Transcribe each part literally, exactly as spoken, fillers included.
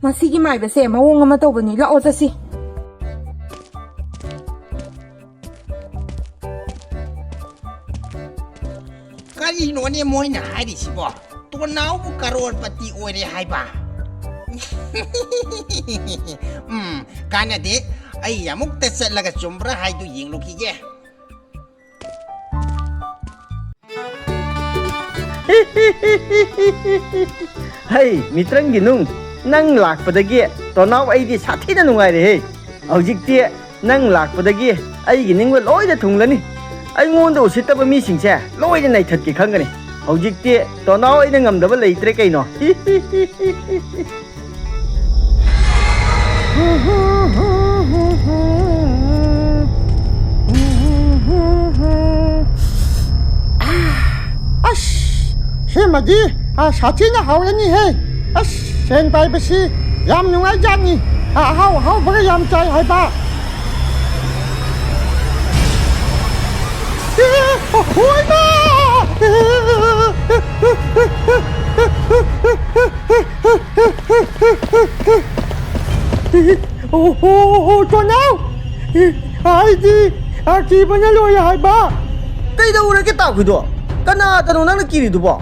ꯃꯁꯤꯒꯤ ꯃꯥꯏꯕꯁꯦ ꯃꯑꯣꯡ ꯑꯃ ꯇꯧꯕꯅꯤ꯫ ꯂꯥꯛꯑꯣ ꯆꯠꯁꯤ꯫ ꯀꯔꯤꯅꯣꯅꯦ ꯃꯣꯏꯅ ꯍꯥꯏꯔꯤꯁꯤꯕꯣ? ꯇꯣꯅꯥꯎꯕꯨ ꯀꯔꯣꯔꯄꯇꯤ ꯑꯣꯏꯔꯦ ꯍꯥꯏꯕ? ꯎꯝ, ꯀꯥꯟꯅꯗꯦ꯫ ꯑꯩ ꯑꯃꯨꯛꯇ ꯆꯠꯂꯒ ꯆꯨꯝꯕ꯭ꯔꯥ ꯍꯥꯏꯗꯨ ꯌꯦꯡꯂꯨꯈꯤꯒꯦ꯫ ꯍꯩ, ꯃꯤꯇ꯭ꯔꯪꯒꯤ ꯅꯨꯡ, ꯅꯪ ꯂꯥꯛꯄꯗꯒꯤ ꯇꯣꯅꯥꯎ ꯑꯩꯗꯤ ꯁꯥꯊꯤꯅ ꯅꯨꯡꯉꯥꯏꯔꯦꯍꯦ꯫ ꯍꯧꯖꯤꯛꯇꯤ ꯅꯪ ꯂꯥꯛꯄꯗꯒꯤ ꯑꯩꯒꯤ ꯅꯤꯡꯕ ꯂꯣꯏꯅ ꯊꯨꯡꯂꯅꯤ꯫ ꯑꯩꯉꯣꯟꯗ ꯎꯁꯤꯠꯇꯕ ꯃꯤꯁꯤꯡꯁꯦ ꯂꯣꯏꯅ ꯅꯩꯊꯠꯀꯦ ꯈꯪꯒꯅꯤ꯫ ꯍꯧꯖꯤꯛꯇꯤ ꯇꯣꯅꯥꯎ ꯑꯩꯅ ꯉꯝꯗꯕ ꯂꯩꯇ꯭ꯔꯦ ꯀꯩꯅꯣ꯫ ꯑꯁ, ꯁꯤꯃꯗꯤ, ꯑ, ꯁꯥꯊꯤꯅ ꯍꯥꯎꯔꯅꯤꯍꯦ꯫ ꯑꯁ, ꯁꯦꯟ ꯄꯥꯏꯕꯁꯤ ꯌꯥꯝ ꯅꯨꯡꯉꯥꯏꯖꯥꯠꯅꯤ꯫ ꯑ, ꯑꯍꯥꯎ ꯑꯍꯥꯎꯕꯒ ꯌꯥꯝ ꯆꯥꯏ ꯍꯥꯏꯕ꯫ ꯑꯦ, ꯍꯣꯏꯃꯥ! ꯑꯣ, ꯑꯣ, ꯑꯣ, ꯇꯣꯅꯥꯎ! ꯑꯩꯗꯤ ꯑꯀꯤꯕꯅ ꯂꯣꯏꯔꯦ ꯍꯥꯏꯕ꯫ ꯀꯩꯗꯧꯔꯒꯦ, ꯇꯥꯎꯈꯤꯗꯣ? ꯀꯅꯥꯗꯅꯣ ꯅꯪꯅ ꯀꯤꯔꯤꯗꯨꯕꯣ?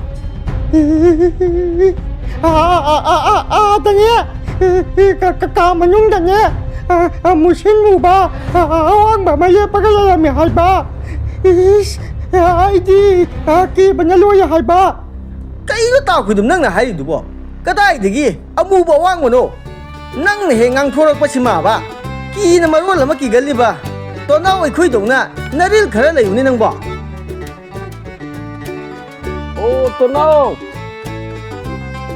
ꯑꯥ, ꯑꯥ, ꯑꯥ, ꯑꯥ, ꯑꯥꯗꯅꯦ, ꯀꯥ, ꯀꯥ, ꯀꯥ ꯃꯅꯨꯡꯗꯅꯦ, ꯑꯥ, ꯑꯥ, ꯃꯨꯁꯤꯟ ꯃꯨꯕ, ꯑꯥ, ꯑꯥ, ꯑꯋꯥꯡꯕ ꯑꯃ ꯂꯦꯞꯄꯒ ꯂꯩꯔꯝꯃꯦ ꯍꯥꯏꯕ꯫ ꯏꯁ, ꯑꯩꯗꯤ, ꯑꯥ, ꯀꯤꯕꯅ ꯂꯣꯏꯔꯦ ꯍꯥꯏꯕ꯫ ꯀꯩꯅꯣ ꯇꯥꯎꯈꯤꯗꯨꯝ ꯅꯪꯅ ꯍꯥꯏꯔꯤꯗꯨꯕꯣ? ꯀꯗꯥꯏꯗꯒꯤ ꯑꯃꯨꯕ ꯑꯋꯥꯡꯕꯅꯣ? ꯅꯪꯅ ꯍꯦꯛ ꯉꯥꯡꯊꯣꯔꯛꯄꯁꯤ ꯃꯥꯕ꯫ ꯀꯤꯅ ꯃꯔꯣꯜ ꯑꯃ ꯀꯤꯒꯜꯂꯤꯕ꯫ ꯇꯣꯅꯥꯎ ꯑꯩꯈꯣꯏꯗꯧꯅ ꯅꯔꯤꯜ ꯈꯔ ꯂꯩꯌꯨꯅꯦ ꯅꯪꯕꯣ꯫ ꯑꯣ, ꯇꯣꯅꯥꯎ!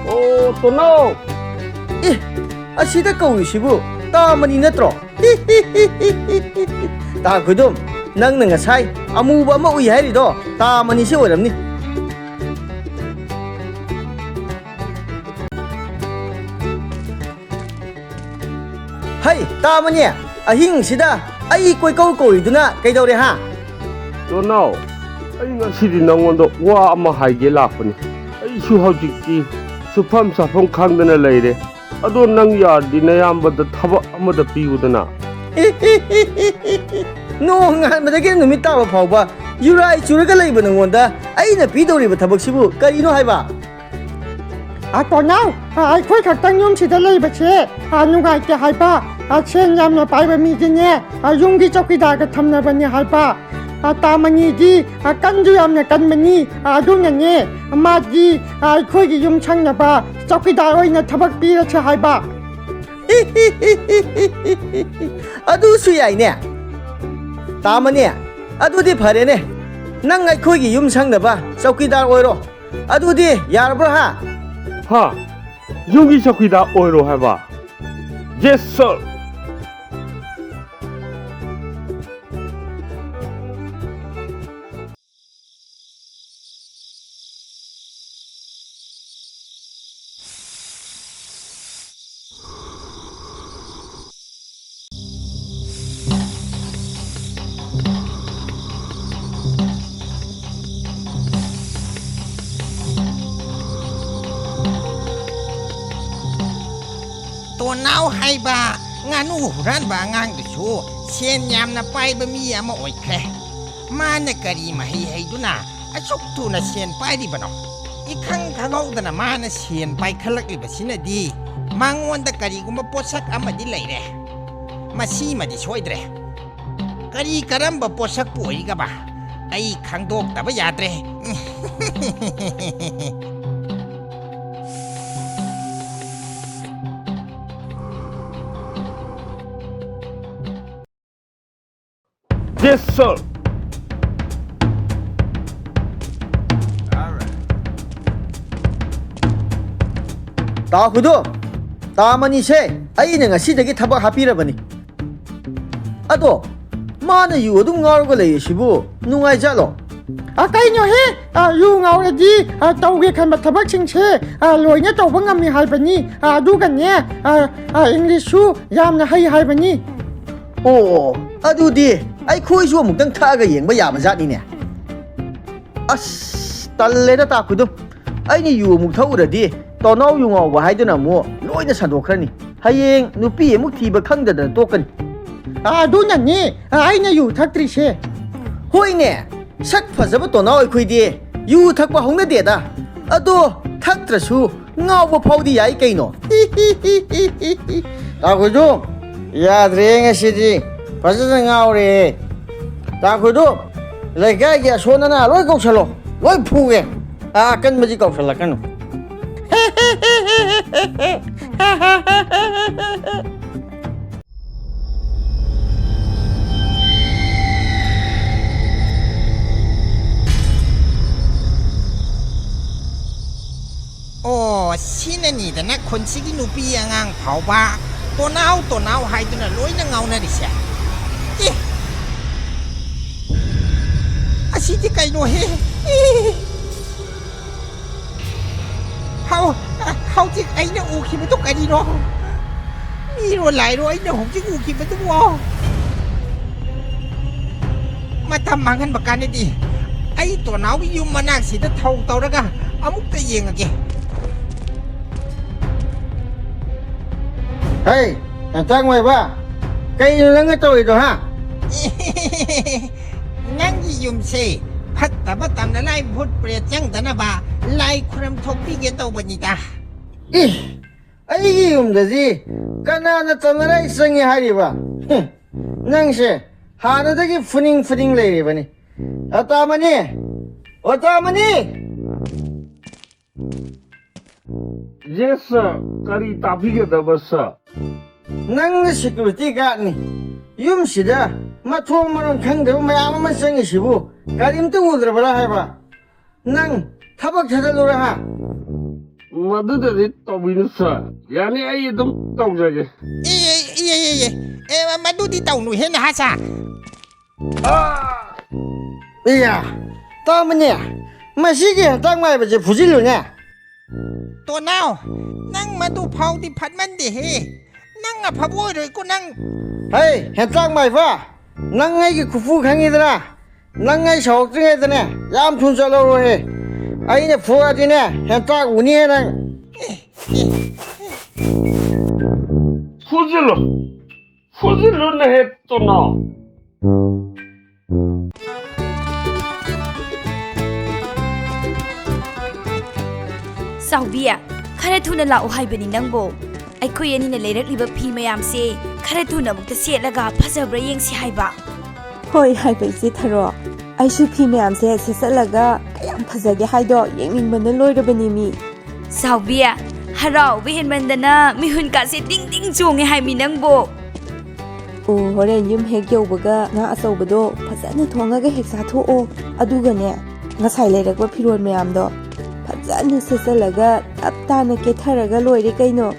ꯑꯣ, ꯇꯣꯅꯥꯎ! ꯑꯦ, ꯑꯁꯤꯗ ꯀꯧꯔꯤꯁꯤꯕꯨ ꯇꯥꯃꯅꯤ ꯅꯠꯇ꯭ꯔꯣ? ꯇꯥ ꯈꯨꯗꯨꯝ, ꯅꯪꯅ ꯉꯁꯥꯏ ꯑꯃꯨꯕ ꯑꯃ ꯎꯏ ꯍꯥꯏꯔꯤꯗꯣ ꯇꯥꯃꯅꯤꯁꯤ ꯑꯣꯏꯔꯝꯅꯤ꯫ ꯍꯩ, ꯇꯥꯃꯅꯤ, ꯑꯍꯤꯡꯁꯤꯗ ꯑꯩ ꯀꯣꯏꯀꯧ ꯀꯧꯔꯤꯗꯨꯅ ꯀꯩꯗꯧꯔꯦ, ꯍꯥ? ꯇꯣꯅꯥꯎ, ꯑꯩ ꯉꯁꯤꯗꯤ ꯅꯪꯉꯣꯟꯗ ꯋꯥ ꯑꯃ ꯍꯥꯏꯒꯦ ꯂꯥꯛꯄꯅꯤ꯫ ꯑꯩꯁꯨ ꯍꯧꯖꯤꯛꯇꯤ ꯁꯨꯐꯝ ꯁꯥꯐꯝ ꯈꯪꯗꯅ ꯂꯩꯔꯦ꯫ ꯑꯗꯣ ꯅꯪ ꯌꯥꯔꯗꯤ ꯅꯌꯥꯝꯕꯗ ꯊꯕꯛ ꯑꯃꯗ ꯄꯤꯌꯨꯗꯅ꯫ ꯅꯣꯡ ꯉꯥꯟꯕꯗꯒꯤ ꯅꯨꯃꯤꯠ ꯇꯥꯕ ꯐꯥꯎꯕ ꯌꯨꯔꯥꯏ ꯆꯨꯔꯒ ꯂꯩꯕ ꯅꯉꯣꯟꯗ ꯑꯩꯅ ꯄꯤꯗꯧꯔꯤꯕ ꯊꯕꯛꯁꯤꯕꯨ ꯀꯔꯤꯅꯣ ꯍꯥꯏꯕ? ꯑ, ꯇꯣꯅꯥꯎ, ꯑ, ꯑꯩꯈꯣꯏ ꯈꯛꯇꯪ ꯌꯨꯝꯁꯤꯗ ꯂꯩꯕꯁꯦ, ꯑ, ꯅꯨꯡꯉꯥꯏꯇꯦ ꯍꯥꯏꯕ꯫ ꯑ, ꯁꯦꯟ ꯌꯥꯝꯅ ꯄꯥꯏꯕ ꯃꯤꯗꯤꯅꯦ, ꯑ, ꯌꯨꯝꯒꯤ ꯆꯧꯀꯤꯗꯥꯔꯒ ꯊꯝꯅꯕꯅꯦ ꯍꯥꯏꯕ꯫ ꯑ, ꯇꯥꯃꯅꯤꯗꯤ, ꯑ, ꯀꯟꯁꯨ ꯌꯥꯝꯅ ꯀꯟꯕꯅꯤ꯫ ꯑ, ꯑꯗꯨꯅꯅꯦ, ꯃꯥꯗꯤ, ꯑ, ꯑꯩꯈꯣꯏꯒꯤ ꯌꯨꯝ ꯁꯪꯅꯕ ꯆꯧꯀꯤꯗꯥꯔ ꯑꯣꯏꯅ ꯊꯕꯛ ꯄꯤꯔꯁꯦ ꯍꯥꯏꯕ꯫ ꯑꯗꯨꯁꯨ ꯌꯥꯏꯅꯦ꯫ ꯇꯥꯃꯅꯤ, ꯑꯗꯨꯗꯤ ꯐꯔꯦꯅꯦ꯫ ꯅꯪ ꯑꯩꯈꯣꯏꯒꯤ ꯌꯨꯝ ꯁꯪꯅꯕ ꯆꯧꯀꯤꯗꯥꯔ ꯑꯣꯏꯔꯣ꯫ ꯑꯗꯨꯗꯤ ꯌꯥꯔꯕ꯭ꯔꯣ ꯍꯥ? ꯍꯥ? ꯌꯨꯝꯒꯤ ꯆꯧꯀꯤꯗꯥꯔ ꯑꯣꯏꯔꯣ ꯍꯥꯏꯕ? Yes, sir! ꯇꯣꯅꯥꯎ ꯍꯥꯏꯕ ꯉꯥꯅꯨ ꯍꯨꯔꯥꯟꯕ ꯑꯉꯥꯡꯗꯨꯁꯨ ꯁꯦꯟ ꯌꯥꯝꯅ ꯄꯥꯏꯕ ꯃꯤ ꯑꯃ ꯑꯣꯏꯈ꯭ꯔꯦ꯫ ꯃꯥꯅ ꯀꯔꯤ ꯃꯍꯩ ꯍꯩꯗꯨꯅ ꯑꯁꯨꯛ ꯊꯨꯅ ꯁꯦꯟ ꯄꯥꯏꯔꯤꯕꯅꯣ? ꯏꯈꯪ ꯈꯪꯍꯧꯗꯅ ꯃꯥꯅ ꯁꯦꯟ ꯄꯥꯏꯈꯠꯂꯛꯂꯤꯕꯁꯤꯅꯗꯤ ꯃꯉꯣꯟꯗ ꯀꯔꯤꯒꯨꯝꯕ ꯄꯣꯠꯁꯛ ꯑꯃꯗꯤ ꯂꯩꯔꯦ꯫ ꯃꯁꯤꯃꯗꯤ ꯁꯣꯏꯗ꯭ꯔꯦ꯫ ꯀꯔꯤ ꯀꯔꯝꯕ ꯄꯣꯠꯁꯛꯄꯨ ꯑꯣꯏꯔꯤꯒꯕ? ꯑꯩ ꯈꯪꯗꯣꯛꯇꯕ ꯌꯥꯗ꯭ꯔꯦ꯫ Yes, sir! ꯇꯥ ꯈꯨꯗꯣ, ꯇꯥꯃꯅꯤꯁꯦ ꯑꯩꯅ ꯉꯁꯤꯗꯒꯤ ꯊꯕꯛ ꯍꯥꯞꯄꯤꯔꯕꯅꯤ꯫ ꯑꯗꯣ ꯃꯥꯅ ꯌꯨ ꯑꯗꯨꯝ ꯉꯥꯎꯔꯒ ꯂꯩꯔꯤꯁꯤꯕꯨ ꯅꯨꯡꯉꯥꯏꯖꯥꯠꯂꯣ? ꯑ, ꯀꯩꯅꯣꯍꯦ? ꯑ, ꯌꯨ ꯉꯥꯎꯔꯗꯤ, ꯑ, ꯇꯧꯒꯦ ꯈꯟꯕ ꯊꯕꯛꯁꯤꯡꯁꯦ, ꯑ, ꯂꯣꯏꯅ ꯇꯧꯕ ꯉꯝꯃꯤ ꯍꯥꯏꯕꯅꯤ꯫ ꯑ, ꯑꯗꯨꯒꯅꯦ, ꯑ, ꯑ, ꯏꯪꯂꯤꯁꯁꯨ ꯌꯥꯝꯅ ꯍꯩ ꯍꯥꯏꯕꯅꯤ꯫ ꯑꯣ, ꯑꯗꯨꯗꯤ ꯑꯩꯈꯣꯏꯁꯨ ꯑꯃꯨꯛꯇꯪ ꯊꯛꯑꯒ ꯌꯦꯡꯕ ꯌꯥꯕ ꯖꯥꯠꯅꯤꯅꯦ꯫ ꯑꯁ, ꯇꯜꯂꯦꯗ ꯇꯥ ꯈꯨꯗꯨꯝ꯫ ꯑꯩꯅ ꯌꯨ ꯑꯃꯨꯛ ꯊꯛꯎꯔꯗꯤ ꯇꯣꯅꯥꯎ ꯌꯨ ꯉꯥꯎꯕ ꯍꯥꯏꯗꯨꯅ ꯑꯃꯨꯛ ꯂꯣꯏꯅ ꯁꯟꯗꯣꯛꯈ꯭ꯔꯅꯤ꯫ ꯍꯌꯦꯡ ꯅꯨꯄꯤ ꯑꯃꯨꯛ ꯊꯤꯕ ꯈꯪꯗꯗꯅ ꯇꯣꯛꯀꯅꯤ꯫ ꯑꯗꯨꯅꯅꯦ ꯑꯩꯅ ꯌꯨ ꯊꯛꯇ꯭ꯔꯤꯁꯦ꯫ ꯍꯣꯏꯅꯦ, ꯁꯛ ꯐꯖꯕ ꯇꯣꯅꯥꯎ ꯑꯩꯈꯣꯏꯗꯤ ꯌꯨ ꯊꯛꯄ ꯍꯧꯅꯗꯦꯗ꯫ ꯑꯗꯣ ꯊꯛꯇ꯭ꯔꯁꯨ ꯉꯥꯎꯕ ꯐꯥꯎꯗꯤ ꯌꯥꯏ ꯀꯩꯅꯣ꯫ ꯇꯥꯈꯣꯏꯗꯨ, ꯌꯥꯗ꯭ꯔꯦ ꯉꯁꯤꯗꯤ꯫ ꯐꯖꯅ ꯉꯥꯎꯔꯦ꯫ ꯇꯥꯈꯣꯏꯗꯨ, ꯂꯩꯀꯥꯏꯒꯤ ꯑꯁꯣꯟ ꯑꯅꯥ ꯂꯣꯏ ꯀꯧꯁꯜꯂꯣ꯫ ꯂꯣꯏ ꯐꯨꯒꯦ꯫ ꯑꯥ, ꯑꯀꯟꯕꯗꯤ ꯀꯧꯁꯜꯂꯛꯀꯅꯨ꯫ ꯑꯣ, ꯁꯤꯅꯅꯤꯗꯅ ꯈꯨꯟꯁꯤꯒꯤ ꯅꯨꯄꯤ ꯑꯉꯥꯡ ꯐꯥꯎꯕ ꯇꯣꯅꯥꯎ ꯇꯣꯅꯥꯎ ꯍꯥꯏꯗꯨꯅ ꯂꯣꯏꯅ ꯉꯥꯎꯅꯔꯤꯁꯦ꯫ ꯑꯦ, ꯑꯁꯤꯗꯤ ꯀꯩꯅꯣꯍꯦ? ꯑꯦ꯫ ꯍꯧ-, ꯍꯧꯖꯤꯛ ꯑꯩꯅ ꯎꯈꯤꯕꯗꯨ ꯀꯔꯤꯅꯣ? ꯃꯤꯔꯣ ꯂꯥꯏꯔꯣ ꯑꯩꯅ ꯍꯧꯖꯤꯛ ꯎꯈꯤꯕꯗꯨꯕꯣ? ꯃꯇꯝ ꯃꯥꯡꯍꯟꯕ ꯀꯥꯟꯅꯗꯦ꯫ ꯑꯩ ꯇꯣꯅꯥꯎꯒꯤ ꯌꯨꯝ ꯃꯅꯥꯛꯁꯤꯗ ꯊꯧ ꯇꯧꯔꯒ ꯑꯃꯨꯛꯇ ꯌꯦꯡꯉꯒꯦ꯫ ꯍꯩ, ꯉꯟꯇꯥꯡ ꯑꯣꯏꯕ, ꯀꯩꯅꯣ ꯅꯪꯅ ꯇꯧꯔꯤꯗꯣ, ꯍꯥ? ꯅꯪꯒꯤ ꯌꯨꯝꯁꯦ ꯐꯠꯇꯕ ꯇꯝꯅ ꯂꯥꯏ ꯚꯨꯠ ꯄ꯭ꯔꯦꯠ ꯆꯪꯗꯅꯕ ꯂꯥꯏ ꯈꯨꯔꯝ ꯊꯣꯛꯄꯤꯒꯦ ꯇꯧꯕꯅꯤꯗ꯫ ꯑꯦ, ꯑꯩꯒꯤ ꯌꯨꯝꯗꯗꯤ ꯀꯅꯥꯅ ꯇꯝꯅ ꯂꯥꯏ ꯆꯪꯉꯦ ꯍꯥꯏꯔꯤꯕ? ꯍꯨꯝ, ꯅꯪꯁꯦ ꯍꯥꯟꯅꯗꯒꯤ ꯐꯨꯅꯤꯡ ꯐꯨꯅꯤꯡ ꯂꯩꯔꯤꯕꯅꯤ꯫ ꯑꯇꯥꯃꯅꯤ! ꯑꯣꯇꯥꯃꯅꯤ! Yes, sir. ꯀꯔꯤ ꯇꯥꯕꯤꯒꯗꯕ, sir? ꯅꯪꯅ security guardꯅꯤ꯫ ꯌꯨꯝꯁꯤꯗ ꯃꯊꯣꯡ ꯃꯔꯝ ꯈꯪꯗꯕ ꯃꯌꯥꯝ ꯑꯃ ꯆꯪꯉꯤꯁꯤꯕꯨ ꯀꯔꯤꯝꯇ ꯎꯗ꯭ꯔꯕꯔꯥ ꯍꯥꯏꯕ? ꯅꯪ ꯊꯕꯛ ꯊꯥꯖꯤꯜꯂꯨꯔꯥ, ꯍꯥ? ꯃꯗꯨꯗꯗꯤ ꯇꯧꯕꯤꯅꯨ, sir. ꯌꯥꯅꯤ, ꯑꯩ ꯑꯗꯨꯝ ꯇꯧꯖꯒꯦ꯫ ꯑꯦ, ꯑꯦ, ꯑꯦ, ꯑꯦ, ꯑꯦ, ꯑꯦ, ꯃꯗꯨꯗꯤ ꯇꯧꯅꯨꯍꯦ, ꯅꯍꯥ ꯁꯥ꯫ ꯏꯌꯥ, ꯇꯥꯃꯅꯦ, ꯃꯁꯤꯒꯤ ꯍꯦꯟꯇꯥꯛ ꯃꯥꯏꯕꯁꯦ ꯐꯨꯖꯤꯜꯂꯨꯅꯦ꯫ ꯇꯣꯅꯥꯎ, ꯅꯪ ꯃꯗꯨ ꯐꯥꯎꯗꯤ ꯐꯠꯃꯟꯗꯦꯍꯦ꯫ ꯅꯪ ꯑꯐꯕ ꯑꯣꯏꯔꯣꯏꯀꯣ ꯅꯪ꯫ ꯍꯩ, ꯍꯦꯟꯇꯥꯛ ꯃꯥꯏꯕ, ꯅꯪ ꯑꯩꯒꯤ ꯈꯨꯐꯨ ꯈꯪꯉꯤꯗꯅ? ꯅꯪ ꯑꯩ ꯁꯥꯎꯔꯛꯇ꯭ꯔꯤꯉꯩꯗꯅꯦ, ꯌꯥꯝ ꯊꯨꯅ ꯆꯠꯍꯧꯔꯣꯍꯦ꯫ ꯑꯩꯅ ꯐꯨꯔꯗꯤꯅꯦ, ꯍꯦꯟꯇꯥꯛ ꯎꯅꯤꯍꯦ ꯅꯪ꯫ ꯑꯦ, ꯑꯦ, ꯑꯦ, ꯐꯨꯖꯤꯜꯂꯨꯅꯦ ꯍꯦꯛꯇꯅ꯫ ꯆꯥꯎꯕꯤ, ꯈꯔ ꯊꯨꯅ ꯂꯥꯛꯎ ꯍꯥꯏꯕꯅꯤ ꯅꯪꯕꯨ꯫ ꯑꯩꯈꯣꯏ ꯑꯅꯤꯅ ꯂꯩꯔꯛꯂꯤꯕ ꯐꯤ ꯃꯌꯥꯝꯁꯦ ꯈꯔ ꯊꯨꯅ ꯑꯃꯨꯛꯇ ꯁꯦꯠꯂꯒ ꯐꯖꯕ꯭ꯔꯥ ꯌꯦꯡꯁꯤ ꯍꯥꯏꯕ꯫ ꯍꯣꯏ ꯍꯥꯏꯕ ꯏꯆꯦ ꯊꯔꯣ꯫ ꯑꯩꯁꯨ ꯐꯤ ꯃꯌꯥꯝꯁꯦ ꯁꯦꯠꯆꯜꯂꯒ ꯀꯌꯥꯝ ꯐꯖꯒꯦ ꯍꯥꯏꯗꯣ ꯌꯦꯡꯅꯤꯡꯕꯅ ꯂꯣꯏꯔꯕꯅꯤ ꯃꯤ꯫ ꯆꯥꯎꯕꯤ, ꯍꯔꯥꯎꯕ ꯍꯦꯟꯃꯟꯗꯅ ꯃꯤꯍꯨꯟꯀꯥꯁꯦ ꯇꯤꯡ ꯇꯤꯡ ꯆꯣꯡꯉꯦ ꯍꯥꯏꯃꯤ ꯅꯪꯕꯨ꯫ ꯑꯣ, ꯍꯣꯔꯦꯟ ꯌꯨꯝ ꯍꯦꯛ ꯌꯧꯕꯒ ꯉꯥ ꯑꯆꯧꯕꯗꯣ ꯐꯖꯅ ꯊꯣꯡꯉꯒ ꯍꯦꯛ ꯆꯥꯊꯣꯛꯑꯣ꯫ ꯑꯗꯨꯒꯅꯦ, ꯉꯁꯥꯏ ꯂꯩꯔꯛꯄ ꯐꯤꯔꯣꯜ ꯃꯌꯥꯝꯗꯣ ꯐꯖꯅ ꯁꯦꯠꯆꯜꯂꯒ ꯇꯞ ꯇꯥꯅ ꯀꯦꯊꯔꯒ ꯂꯣꯏꯔꯦ ꯀꯩꯅꯣ꯫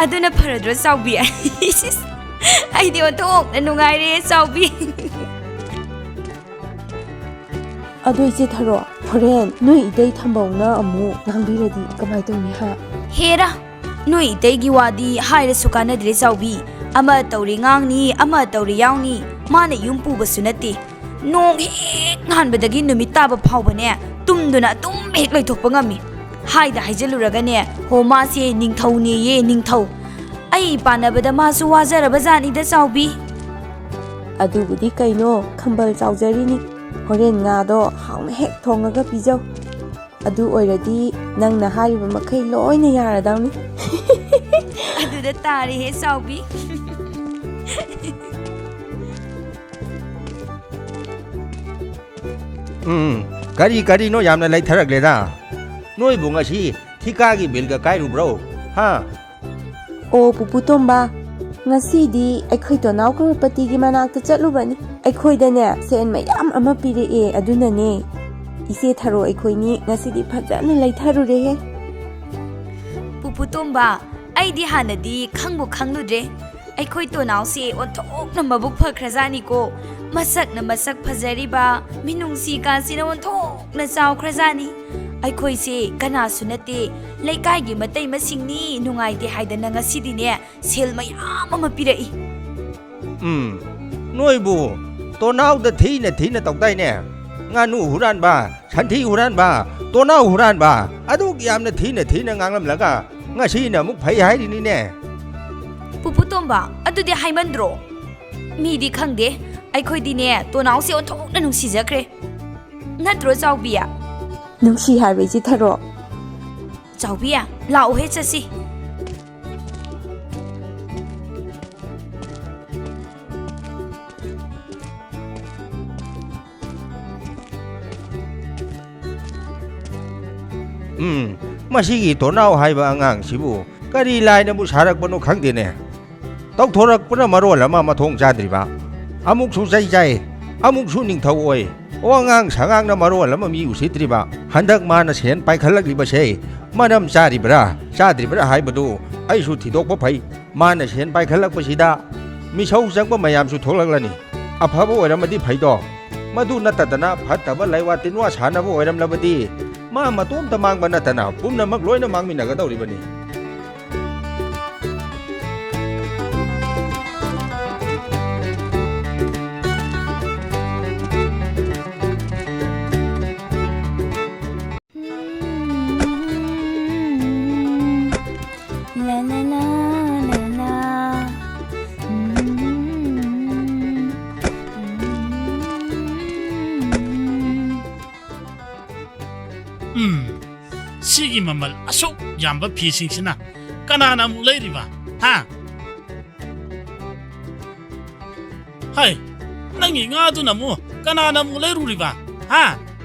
ꯑꯗꯨꯅ ꯐꯔꯗ꯭ꯔꯣ ꯆꯥꯎꯕꯤ? ꯑꯩꯗꯤ ꯑꯣꯟꯊꯣꯛꯅ ꯅꯨꯡꯉꯥꯏꯔꯦ ꯆꯥꯎꯕꯤ꯫ ꯑꯗꯣ ꯏꯆꯦ ꯊꯔꯣ, ꯍꯣꯔꯦꯟ ꯅꯣꯏ ꯏꯇꯩ ꯊꯝꯕꯧꯅ ꯑꯃꯨꯛ ꯉꯥꯡꯕꯤꯔꯗꯤ ꯀꯃꯥꯏ ꯇꯧꯅꯤ ꯍꯥ? ꯍꯦꯔꯥ, ꯅꯣꯏ ꯏꯇꯩꯒꯤ ꯋꯥꯗꯤ ꯍꯥꯏꯔꯁꯨ ꯀꯥꯟꯅꯗ꯭ꯔꯦ ꯆꯥꯎꯕꯤ꯫ ꯑꯃ ꯇꯧꯔꯤ ꯉꯥꯡꯅꯤ, ꯑꯃ ꯇꯧꯔꯤ ꯌꯥꯎꯅꯤ꯫ ꯃꯥꯅ ꯌꯨꯝ ꯄꯨꯕꯁꯨ ꯅꯠꯇꯦ꯫ ꯅꯣꯡ ꯍꯦꯛ ꯉꯥꯟꯕꯗꯒꯤ ꯅꯨꯃꯤꯠ ꯇꯥꯕ ꯐꯥꯎꯕꯅꯦ, ꯇꯨꯝꯗꯨꯅ ꯑꯗꯨꯝ ꯍꯦꯛ ꯂꯩꯊꯣꯛꯄ ꯉꯝꯃꯤ꯫ ꯍꯥꯏꯗ ꯍꯥꯏꯖꯤꯜꯂꯨꯔꯒꯅꯦ, ꯍꯣ, ꯃꯥꯁꯦ ꯅꯤꯡꯊꯧꯅꯦꯌꯦ, ꯅꯤꯡꯊꯧ꯫ ꯑꯩ ꯄꯥꯟꯅꯕꯗ ꯃꯥꯁꯨ ꯋꯥꯖꯔꯕ ꯖꯥꯠꯅꯤꯗ ꯆꯥꯎꯕꯤ꯫ ꯑꯗꯨꯕꯨꯗꯤ ꯀꯩꯅꯣ, ꯈꯝꯕꯜ ꯆꯥꯎꯖꯔꯤꯅꯤ꯫ ꯍꯣꯔꯦꯟ ꯉꯥꯗꯣ ꯍꯥꯎꯅ ꯍꯦꯛ ꯊꯣꯡꯉꯒ ꯄꯤꯖꯧ꯫ ꯑꯗꯨ ꯑꯣꯏꯔꯗꯤ ꯅꯪꯅ ꯍꯥꯏꯔꯤꯕ ꯃꯈꯩ ꯂꯣꯏꯅ ꯌꯥꯔꯗꯧꯅꯤ꯫ ꯑꯗꯨꯗ ꯇꯥꯔꯦꯍꯦ ꯆꯥꯎꯕꯤ꯫ ꯎꯝ, ꯀꯔꯤ ꯀꯔꯤꯅꯣ ꯌꯥꯝꯅ ꯂꯩꯊꯔꯛꯂꯦꯗ꯫ ꯅꯣꯏꯕꯨ ꯉꯁꯤ ꯊꯤꯀꯥꯒꯤ ꯕꯤꯜꯒ ꯀꯥꯏꯔꯨꯕ꯭ꯔꯣ? ꯍꯥ? ꯑꯣ ꯄꯨꯄꯨ ꯇꯣꯝꯕ, ꯉꯁꯤꯗꯤ ꯑꯩꯈꯣꯏ ꯇꯣꯅꯥꯎ ꯀ꯭ꯔꯣꯔꯄꯇꯤꯒꯤ ꯃꯅꯥꯛꯇ ꯆꯠꯂꯨꯕꯅꯤ꯫ ꯑꯩꯈꯣꯏꯗꯅꯦ ꯁꯦꯟ ꯃꯌꯥꯝ ꯑꯃ ꯄꯤꯔꯛꯑꯦ, ꯑꯗꯨꯅꯅꯦ ꯏꯆꯦ ꯊꯔꯣ ꯑꯩꯈꯣꯏꯅꯤ ꯉꯁꯤꯗꯤ ꯐꯖꯅ ꯂꯩꯊꯔꯨꯔꯦꯍꯦ꯫ ꯄꯨꯄꯨ ꯇꯣꯝꯕ, ꯑꯩꯗꯤ ꯍꯥꯟꯅꯗꯤ ꯈꯪꯕꯨ ꯈꯪꯂꯨꯗ꯭ꯔꯦ꯫ ꯑꯩꯈꯣꯏ ꯇꯣꯅꯥꯎꯁꯦ ꯑꯣꯟꯊꯣꯛꯅ ꯃꯕꯨꯛ ꯐꯈ꯭ꯔꯖꯥꯠꯅꯤꯀꯣ꯫ ꯃꯁꯛꯅ ꯃꯁꯛ ꯐꯖꯔꯤꯕ, ꯃꯤꯅꯨꯡꯁꯤ ꯀꯥꯁꯤꯅ ꯑꯣꯟꯊꯣꯛꯅ ꯆꯥꯎꯈ꯭ꯔꯖꯥꯠꯅꯤ꯫ ꯑꯩꯈꯣꯏꯁꯦ ꯀꯅꯥꯁꯨ ꯅꯠꯇꯦ, ꯂꯩꯀꯥꯏꯒꯤ ꯃꯇꯩ ꯃꯁꯤꯡꯅꯤ ꯅꯨꯡꯉꯥꯏꯇꯦ ꯍꯥꯏꯗꯅ ꯉꯁꯤꯗꯤꯅꯦ ꯁꯦꯜ ꯃꯌꯥꯝ ꯑꯃ ꯄꯤꯔꯛꯏ꯫ ꯎꯝ, ꯅꯣꯏꯕꯨ ꯇꯣꯅꯥꯎꯗ ꯊꯤꯅ ꯊꯤꯅ ꯇꯧꯗꯥꯏꯅꯦ? ꯉꯥꯅꯨ ꯍꯨꯔꯥꯟꯕ, ꯁꯟꯊꯤ ꯍꯨꯔꯥꯟꯕ, ꯇꯣꯅꯥꯎ ꯍꯨꯔꯥꯟꯕ, ꯑꯗꯨꯛ ꯌꯥꯝꯅ ꯊꯤꯅ ꯊꯤꯅ ꯉꯥꯡꯂꯝꯂꯒ ꯉꯁꯤꯅ ꯑꯃꯨꯛ ꯐꯩ ꯍꯥꯏꯔꯤꯅꯤꯅꯦ꯫ ꯄꯨꯄꯨ ꯇꯣꯝꯕ, ꯑꯗꯨꯗꯤ ꯍꯥꯏꯃꯟꯗ꯭ꯔꯣ? ꯃꯤꯗꯤ ꯈꯪꯗꯦ, ꯑꯩꯈꯣꯏꯗꯤꯅꯦ ꯇꯣꯅꯥꯎꯁꯦ ꯑꯣꯟꯊꯣꯛꯅ ꯅꯨꯡꯁꯤꯖꯈ꯭ꯔꯦ꯫ ꯅꯠꯇ꯭ꯔꯣ ꯆꯥꯎꯕꯤ? ꯅꯨꯡꯁꯤ ꯍꯥꯏꯕ ꯏꯆꯦ ꯊꯔꯣ꯫ ꯆꯥꯎꯕꯤ, ꯂꯥꯛꯎꯍꯦ ꯆꯠꯁꯤ꯫ ꯎꯝ, ꯃꯁꯤꯒꯤ ꯇꯣꯅꯥꯎ ꯍꯥꯏꯕ ꯑꯉꯥꯡꯁꯤꯕꯨ ꯀꯔꯤ ꯂꯥꯏꯅꯕꯨ ꯁꯥꯔꯛꯄꯅꯣ ꯈꯪꯗꯦꯅꯦ꯫ ꯇꯧꯊꯣꯔꯛꯄꯅ ꯃꯔꯣꯜ ꯑꯃ ꯃꯊꯣꯡ ꯆꯥꯗ꯭ꯔꯤꯕ꯫ ꯑꯃꯨꯛꯁꯨ ꯆꯩ ꯆꯥꯏ, ꯑꯃꯨꯛꯁꯨ ꯅꯤꯡꯊꯧ ꯑꯣꯏ꯫ ꯑꯣ, ꯑꯉꯥꯡ ꯁꯉꯥꯡꯅ ꯃꯔꯣꯜ ꯑꯃ ꯃꯤ ꯎꯁꯤꯠꯇ꯭ꯔꯤꯕ꯫ ꯍꯟꯗꯛ ꯃꯥꯅ ꯁꯦꯟ ꯄꯥꯏꯈꯠꯂꯛꯂꯤꯕꯁꯦ ꯃꯔꯝ ꯆꯥꯔꯤꯕ꯭ꯔꯥ, ꯆꯥꯗ꯭ꯔꯤꯕ꯭ꯔꯥ ꯍꯥꯏꯕꯗꯨ ꯑꯩꯁꯨ ꯊꯤꯗꯣꯛꯄ ꯐꯩ꯫ ꯃꯥꯅ ꯁꯦꯟ ꯄꯥꯏꯈꯠꯂꯛꯄꯁꯤꯗ ꯃꯤꯁꯧ ꯆꯪꯕ ꯃꯌꯥꯝꯁꯨ ꯊꯣꯛꯂꯛꯂꯅꯤ꯫ ꯑꯐꯕ ꯑꯣꯏꯔꯝꯃꯗꯤ ꯐꯩꯗꯣ꯫ ꯃꯗꯨ ꯅꯠꯇꯗꯅ ꯐꯠꯇꯕ ꯂꯩꯋꯥ ꯇꯤꯟꯋꯥ ꯁꯥꯟꯅꯕ ꯑꯣꯏꯔꯝꯂꯕꯗꯤ ꯃꯥ ꯃꯇꯣꯝꯇ ꯃꯥꯡꯕ ꯅꯠꯇꯅ ꯄꯨꯝꯅꯃꯛ ꯂꯣꯏꯅ ꯃꯥꯡꯃꯤꯟꯅꯒꯗꯧꯔꯤꯕꯅꯤ꯫ ꯎꯝ, ꯁꯤꯒꯤ ꯃꯃꯜ ꯑꯁꯨꯛ ꯌꯥꯝꯕ ꯐꯤꯁꯤꯡꯁꯤꯅ ꯀꯅꯥꯅ ꯑꯃꯨꯛ ꯂꯩꯔꯤꯕ? ꯍꯥ? ꯍꯩ, ꯅꯪꯒꯤ ꯉꯥꯗꯨꯅ ꯑꯃꯨꯛ ꯀꯅꯥꯅ ꯑꯃꯨꯛ ꯂꯩꯔꯨꯔꯤꯕ? ꯍꯥ?